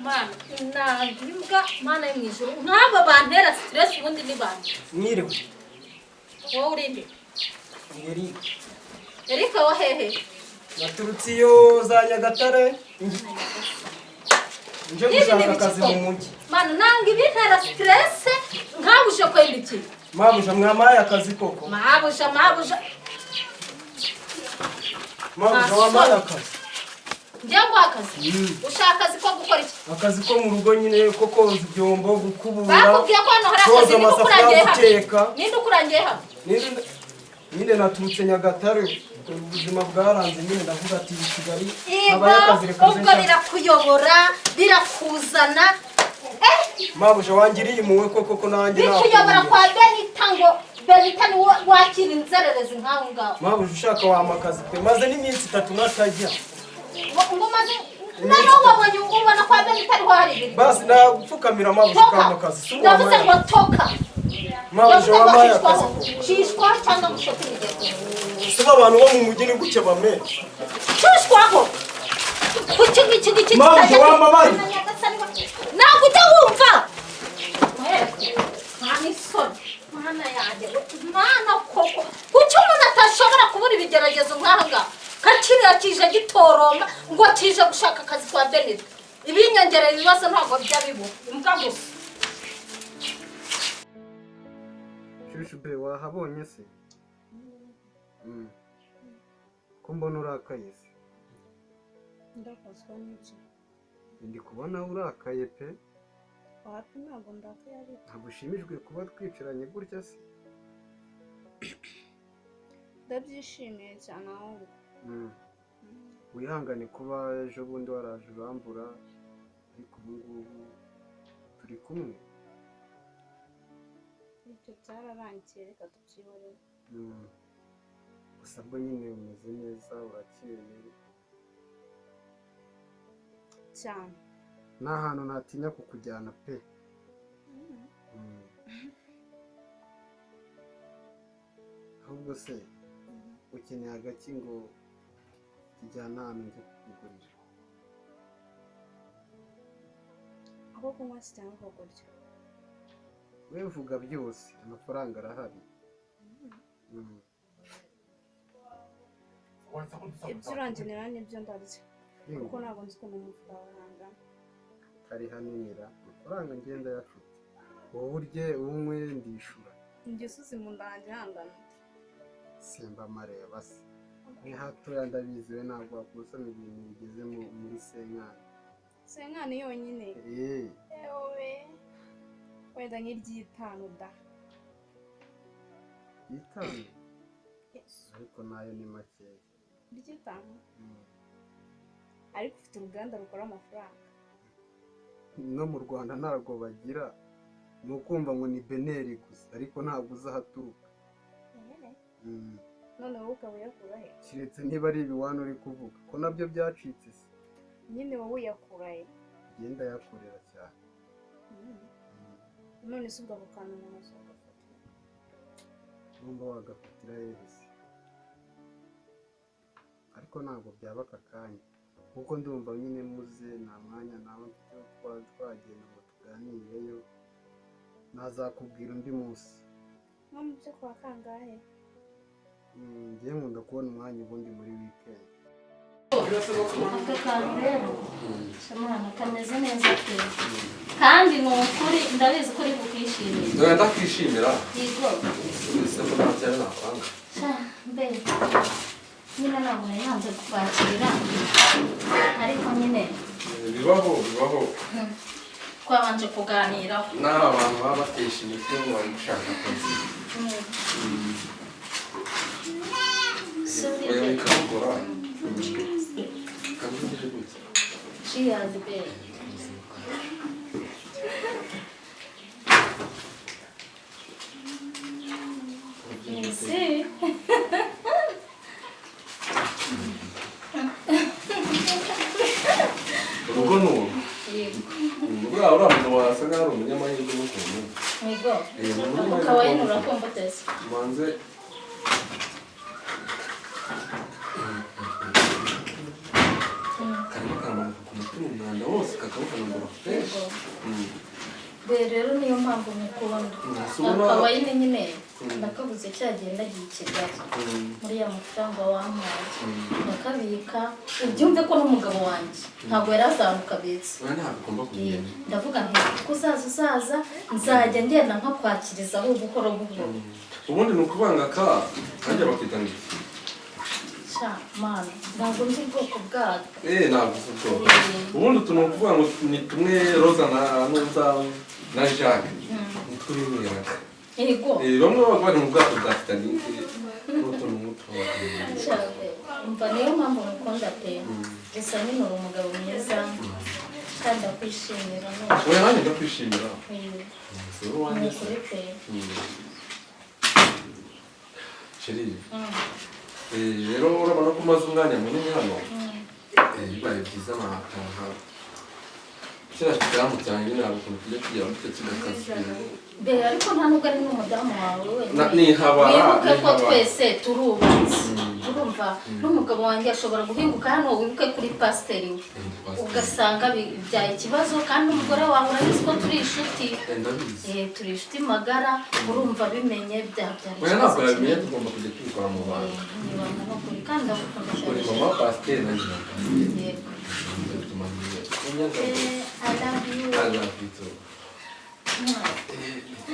Mana, nanga imbwa. Mana yo mu ijuru, nk'aba bantera stress ubundi ni bande? Mwiriwe. Wowe uri nde? Ni Eric. Erika wa hehe? Naturutse iyo za Nyagatare, nje N'ibi ni gushaka ibiki akazi mu koko? mujyi. Mana, nanga ibintera stress. Nkawe uje kwenda iki? Mabuja, mwamaye akazi koko? Mabuja, mabuja. Mabuja, wampaye akazi? Njye nguha akazi? Ushaka akazi ko gukora iki? Akazi ko mu rugo nyine, ko koza ibyombo, gukubura, Bakubwiye ko hano hari akazi? koza Ninde ukurangiye amasafuriya, hano? guteka. Ninde ukurangiye hano? Nyine naturutse Nyagatare, ubuzima bwaranze nyine, ndavuga ati Kigali Igo. habaye akazi, reka nze Ubwo nshake. birakuyobora, birakuzana, eh. Mabuja, wangiriye impuhwe koko, ko nanjye Bikuyobora nakunze. kwa Benita, ngo Benita ni wakira inzererezi nk'aho ngaho? Mabuja, ushaka wampa akazi pe, maze n'iminsi 3 natajya. Ngo umaze noneho wabonye, ubona kwa Benita ariho hari ibiryo? Basi nagupfukamira, mabuja, Toka. ukampa akazi si Ndavuze wampaye? ngo toka. Mabuja, Ndavuze ngo wampaye shishwaho. akazi koko? Shishwaho cyangwa ngushote imigezi. Si abantu bo mu mujyi ni gutya bamera? Shishwaho kuki ngiki ngiki? Mabuja, wambabaye. Ntabwo ujya wumva. Nta n'isoni, Mana yanjye, Mana koko, kuki umuntu atashobora kubura ibigeragezo nk'aha ngaha? Kakiriya kije gitoroma ngo kije gushaka akazi kwa Benita, ibinyongerera ibibazo ntabwo bijya bibura, imbwa gusa. Chouchou be, wahabonye se? Ko mbona urakaye se? Ndakazwa n'iki? Ndi kubona urakaye pe. Wapi, ntabwo ndakaye ariko. Ntabwo ushimishijwe kuba twicaranye gutya se? Ndabyishimiye cyane ahubwo. Wihangane kuba ejo bundi waraje urambura, ariko ubu ngubu turi kumwe. Ibyo byararangiye, reka tubyihorere. Gusa bwo nyine umeze neza, urakeye. Cyane. Nta hantu natinya kukujyana pe. Ahubwo se ukeneye agaki ngo tujyane ahantu njye kukugurira? Ako kunywa se cyangwa ako kurya? We vuga byose, amafaranga arahari. Ibyo urangenera nibyo ndarya, kuko ntabwo nzi ukuntu umufuka wawe wangana. Kari haninira, amafaranga ngenda yafite, wowe urye unywe, ndishura. Njye usuze mu nda yanjye hangana? Simba mareba se, ni hatoya, ndabizi. We ntabwo wakusanya ibintu bigeze muri senkani. Senkani yonyine? Eh. Ewe, wenda nk'iry'itanu da. Itanu? Yesu. Ariko nayo ni makeya. Iry'itanu. Ariko ufite uruganda rukora amafaranga. No mu Rwanda ntabwo bagira, ni ukumva ngo ni beneri gusa, ariko ntabwo uzi aho aturuka. None wowe ukaba uyakura he? Keretse niba ari ibiwani uri kuvuga, ko nabyo byacitse se. Nyine wowe uyakura he? Ngenda yakorera cyane. None se ubwo ako kantu umuntu azagafatira? Numva wagafatira hehe se? Ariko ntabwo byaba aka kanya, kuko ndumva nyine muze nta mwanya nawe mfite wo kuba twagenda ngo tuganireyo, nazakubwira undi munsi. Nko mu byo kwa kangahe? Njye nkunda kubona umwanya ubundi muri weekend. Aka kantu rero, shamana, kameze neza pe, kandi ni ukuri ndabizi ko uri bukishimire. Dore ndakwishimira. Yego. Ese ko nta byari nakwanga? Sha mbe, nyine ntabwo nari nanze kukwakira, ariko nyine Bibaho, bibaho. Twabanje kuganiraho. N'aba bantu baba batesha imitwe ngo bari gushaka akazi. Sorry. Oya, bikabikora kabigije gutya. Cheers, babe. Merci. Urugo ni uru. Yego. Buriya uriya muntu wasa nkaho ari umunyamahirwe n'ukuntu. Yego. Eh, ni Ako umunyamahirwe. kawaii urakumva uteze. Manze. Karimo karamanuka ku mutima umwanda wose kakawukanagura fresh. Rero niyo mpamvu mukunda. Akawayine nyine ndakabuze cyagenda giye i Kigali muri ya mafaranga wampaye ndakabika, ubyumve ko n'umugabo wanjye ntabwo yari azamuka abitse. Ndavuga nti kuko uzaza uzaza nzajya ngenda nkakwakirizaho buhoro buhoro. Ubundi ni ukubanga ka nanjye bakita ngo iki? Mana ntabwo nzi ubwoko bwatwo. Ntabwo uzi ubwoko. Ubundi utu ni ukuvuga ngo ni tumwe Roza na Nuza na Jacques nitwo binyweraga. Yego. Bamwe baba bari mu bwato bwa Titanic n'utuntu nk'utwo. Umva niyo mpamvu mukunda pe. Gusa nyine uri umugabo mwiza kandi ndakwishimira. Oya nanjye ndakwishimira. Si wowe wanjye se. Ni ukuri pe. Chérie. Rero urabona ko umaze umwanya munini hano. Bibaye byiza nataha. Kiriya kidamu cyanjye ntabwo ukuntu kijya kigera gutya kigakaza. Be ariko nta nubwo ari n'umudamu wawe wenyine. Nihabara. Wibuke ko twese turubatse. Urumva n'umugabo wanjye ashobora guhinguka hano, wibuke kuri pasiteri we. Ugasanga bibyaye ikibazo kandi umugore wawe urabizi ko turi inshuti. Turi inshuti magara, urumva bimenye byabyara ikibazo. Ntabwo yabimenye, tugomba kujya tubikora mu banga. Kandi ndagukunda cyane. Uri mama pasiteri nanjye na pasiteri. Yego. I love you. I love you too.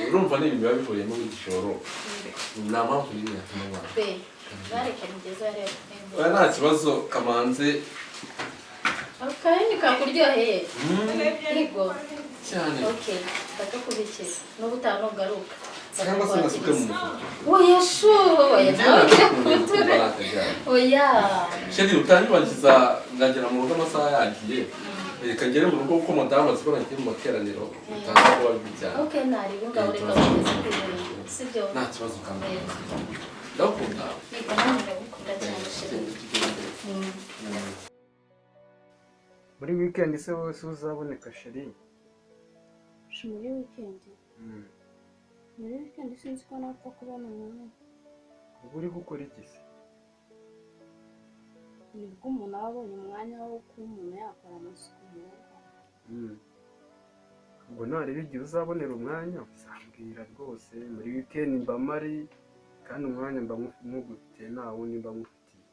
Urumva ni ibintu biba bihuriyemo n'igishoro. Nta mpamvu n'imwe yatuma abana. Bareka mugeze hariya. Oya nta kibazo kamanze. Akayini kakuryoheye. Yego. Cyane. Okay, ndakakubikira. N'ubu utanugaruka. Cyangwa se nasuke mu mufuka. Oya shu, oya nawe kuture. Oya. Sheri utanyibagiza ngagera mu rugo amasaha yagiye. Reka ngere mu rugo kuko madamu azi ko nagiye mu materaniro utaza kuba bibi cyane. Okay, nari ngaho reka mugeze ku buriri. Sibyo? Nta kibazo kandi. Ndakunda. Yego nanjye ndagukunda cyane Sheri. Muri weekend se wowe uzaboneka Sheri? Muri weekend? Muri weekend sinzi ko napfa kubona umwanya. Ubu uri gukora iki se? Nibwo umuntu aba abonye umwanya wo kuba umuntu yakora amasuku mu rugo. Ubwo nareba igihe uzabonera umwanya uzambwira rwose. Muri weekend mba mari kandi umwanya mba nkugufitiye nta wundi mba nkufitiye.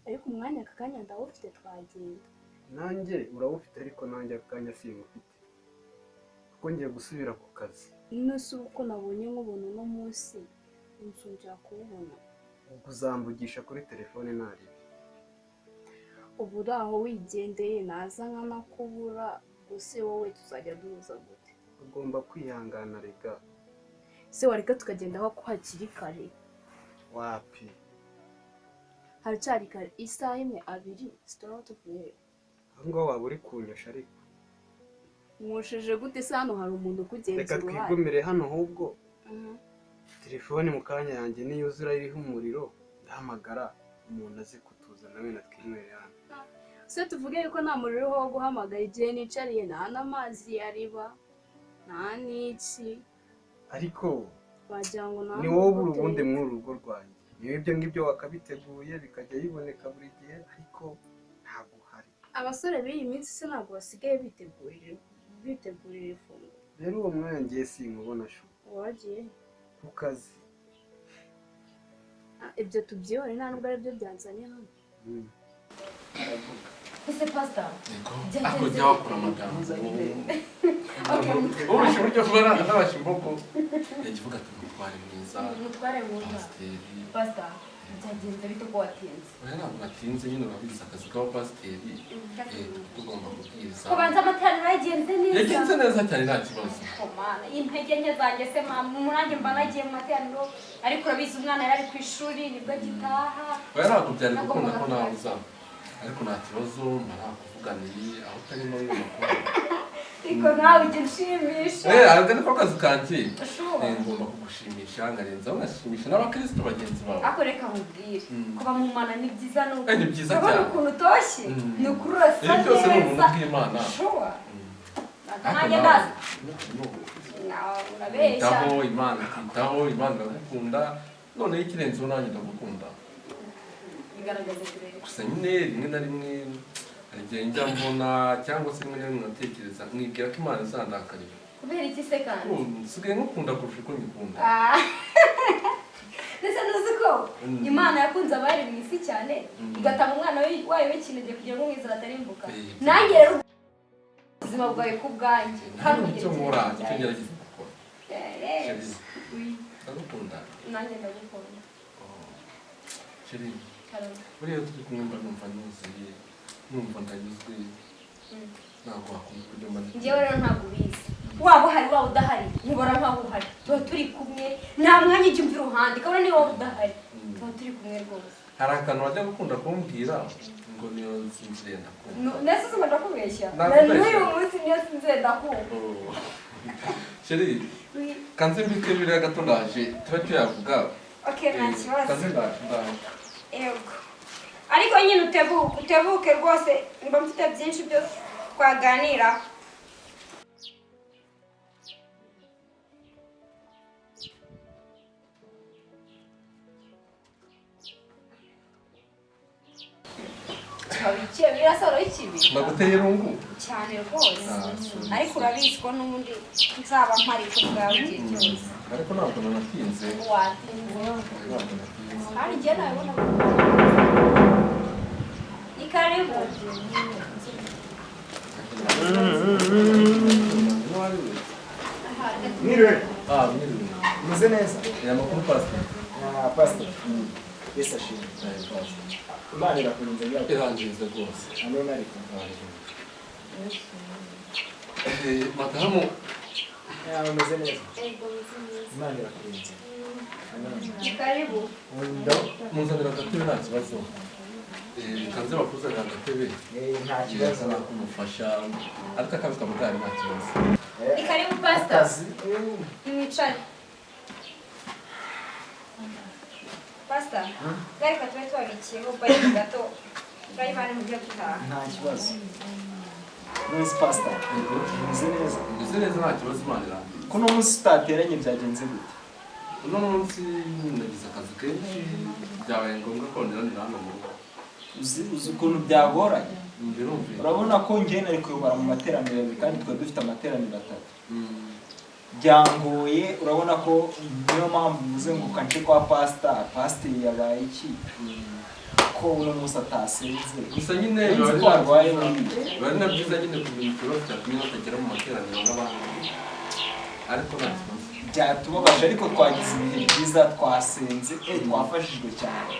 Ariko umwanya aka kanya ndawufite twagenda. Nanjye urawufite ariko nanjye aka kanya sinkufite kuko ngiye gusubira ku kazi. None uko nabonye nk'ubuntu uno munsi nzongera kuwubona. Ubwo uzamvugisha kuri telefone ntarebe. Ubu uri aho wigendeye naza nkanakubura gusa wowe tuzajya duhuza gute? Ugomba kwihangana rega. Se wareka tukagenda aho hakiri kare? Wapi? Haracyari kare, isaha imwe abiri sitora tuvuye. Aho ngaho waba uri kunyosha ariko. Mwosheje gute se? Hano hari umuntu ukugenza uruhare. Reka twigumire hano ahubwo. Telefone mu kanya yanjye niyuzura iriho umuriro ndahamagara umuntu azi kutuza nawe natwinywere hano. Se tuvuge yuko nta muriro wo guhamagara igihe nicariye nta n'amazi yariba nta n'iki. Ariko wagira ngo ni wowe ubura ubundi muri uru rugo rwanjye. Niyo ibyo ngibyo wakabiteguye bikajya biboneka buri gihe ariko ntabwo uhari. Abasore b'iyi minsi se ntabwo basigaye bitegurira ifunguro. Rero uwo mwanya ngiye sinkubona shu. Wagiye ku kazi. Ibyo tubyihore nta nubwo aribyo byanzanye hano. Ese pastor, ako jya wakora amagambo. Ubusha uburyo vuba nabasha imbogo. Yagivuga ati umutware mwiza. Umutware mwiza. Pastor, byagenze bite ko watinze? Oya ntabwo natinze nyine urabizi akazi k'abapasiteri. Tugomba kubwiriza. Kubanza amateraniro yagenze neza. Yagenze neza cyane nta kibazo. Mana, intege nke zanjye se mama, nanjye mba nagiye mu materaniro ariko urabizi umwana yari ari ku ishuri nibwo agitaha. Oya ntabwo byari gukunda ko nawe uza. Ariko nta kibazo mba nakuvuganiye aho utarimo makuru. Ariko nawe ujya unshimisha. Ariko niko kazi kanjye. Ngomba kugushimisha nkarenzaho ngashimisha n'abakristo bagenzi bawe. Ariko reka nkubwire kuba mu Mana ni byiza nuko. Ni byiza cyane. Urabona ukuntu utoshye? Ni ukuri urasa neza. Ibi byose ni ubuntu bw'Imana. Nanjye ndazi. Urabeshya. Itaho Imana ikitaho, Imana iragukunda, noneho ikirenzeho nanjye ndagukunda. Bigaragaza turebe. Gusa nyine rimwe na rimwe hari igihe njya mbona cyangwa se rimwe na rimwe natekereza nkibwira ko Imana izandakarira. Kubera iki se kandi? Nsigaye nkukunda kurusha uko nyikunda. Ndetse ntuzi ko Imana yakunze abari mu isi cyane igatanga umwana wayo w'ikinege kugira ngo umwizera atarimbuka. Nanjye rero ubuzima bwawe ku bwanjye kandi icyo nkora icyo ngerageza gukora. Ndagukunda. Nanjye ndagukunda. Chéri, buriya turi kumwe mba numva nuzuye, numva ndanyuzwe. Ntabwo wakunda uburyo mba ndi. Njyewe rero ntabwo ubizi. Waba uhari waba udahari, nkubara nkaho uhari. Tuba turi kumwe, nta mwanya ujya umva iruhande, kabone niba waba udahari. Tuba turi kumwe rwose. Hari akantu wajya gukunda kumbwira ngo niyo nsinziriye ndakumva. Nese uzi ngo ndakubeshya? N'uyu munsi niyo nsinziriye ndakumva. Chéri, kanze mbike biriya gato ndaje, tuba tuyavuga. Okay, nta kibazo. Kanze ndaje. Yego. Ariko nyine utebuke rwose, mba mfite byinshi byo twaganira. Twabikiye birasoro ikibi. Naguteye irungu cyane rwose. Ariko urabizi ko n'ubundi nzaba mpari ku bwawe igihe cyose. Ariko ntabwo nanatinze. Watinze. Ntabwo natinze. Kandi njye nabibona. Ni karibu. Mwiriwe. Mwiriwe. Meze neza. Amakuru pastor. Pastor. Yesu ashimwe. Imana irakurinze byawe. Irangiza rwose. Amen ariko. Madamu. Umeze neza. Imana irakurinze. Ni karibu. Munzanira agatebe nta kibazo. Kanze bakuzanira agatebe. Nta kibazo nakumufasha. Ariko akazi kamugari nta kibazo. Ni karibu pastor. Nimwicare. Pastor, reka tube twabikiyeho bari gato. Bari bari mu byo gutaha. Nta kibazo. Nonese pastor, umeze neza? Umeze neza nta kibazo Imana irangiza. Kuno munsi tutateranye byagenze gute? Uno munsi nagize akazi kenshi byabaye ngombwa ko nderanira hano mu rugo. Uzi ukuntu byagoranye? Urabona ko njye nari kuyobora mu materaniro abiri kandi twari dufite amateraniro atatu. Byangoye, urabona ko niyo mpamvu mvuze ngo kanje kwa pastor, pastor yabaye iki? Ko uno munsi atasenze. Gusa nyine bari na byiza nyine kumenya ikibazo cyatumye batagera mu materaniro n'abandi. Ariko nta kibazo. Byatubabaje ariko twagize ibihe byiza, twasenze, twafashijwe cyane.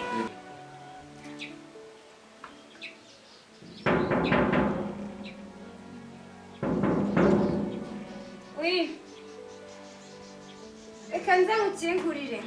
Oui. Reka nze mukingurire.